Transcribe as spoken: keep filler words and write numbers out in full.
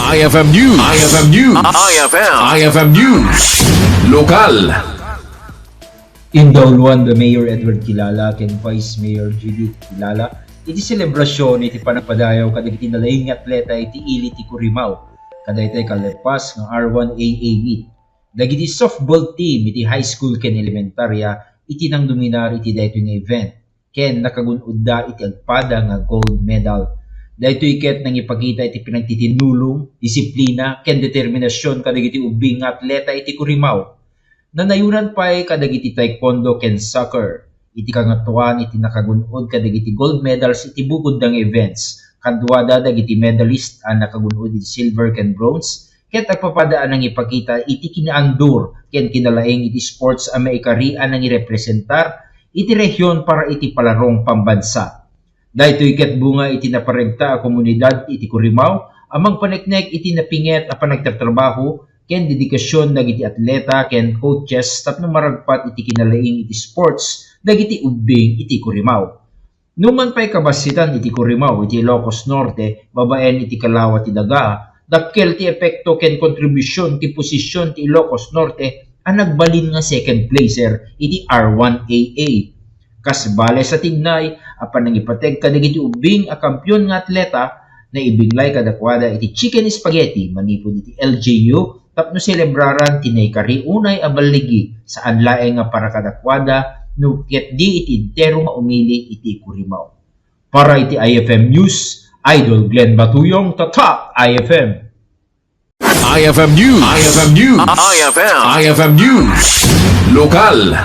I F M News. I F M News. I F M. I F M News. Lokal. Indauluan da Mayor Edward Kilala ken Vice Mayor Judith Kilala iti selebrasyon iti panagpadayaw kadagiti nalaing nga atleta iti ili ti Curimaw, kadaytoy kallepas nga R one A A meet. Dagiti softball team iti high school ken elementarya iti nangdominar iti daytoy nga event ken nakagun-odda iti agpada nga gold medal. Daytoy ket nangipakita iti pinagtitinulong, disiplina, ken determinasyon kadagiti ubbing nga atleta iti Curimaw. Nanayonan pay kadagiti taekwondo ken soccer. Iti kangatoan iti nakagun-od kadagiti gold medals iti bukodda nga events. Kaduada dagiti medalist a nakagun-od iti silver ken bronze, ket agpapada a nangipakita iti kinaandur ken kinalaing iti sports a maikari a nangirepresentar iti rehiyon para iti palarong pambansa. Daytoy ket bunga iti naparegta a komunidad iti Curimaw a mangpaneknek iti napinget a panagtatrabaho ken dedikasyon dagiti atleta ken coaches tapno maragpat iti kinalaing iti sports dagiti ubbing iti Curimaw. Numan pay kabassitan iti Curimaw iti Ilocos Norte babaen iti kalawa ti daga, dakkel ti epekto ken kontribusion ti posisyon ti Ilocos Norte a nagbalin nga second placer iti R one A A. Kas bale sa tignay a panangipateg kadagiti ubbing a kampiyon nga atleta, naibinglay kadakuada iti chicken spaghetti manipud iti L G U tapno selebraran ti naikari unay a balligi, saan laeng nga para kadakuada no ket di iti entero nga umili iti Curimaw. Para iti I F M News, Idol Glenn Batuyong, Tatak I F M. I F M News. I F M News. I F M. I F M News. Lokal.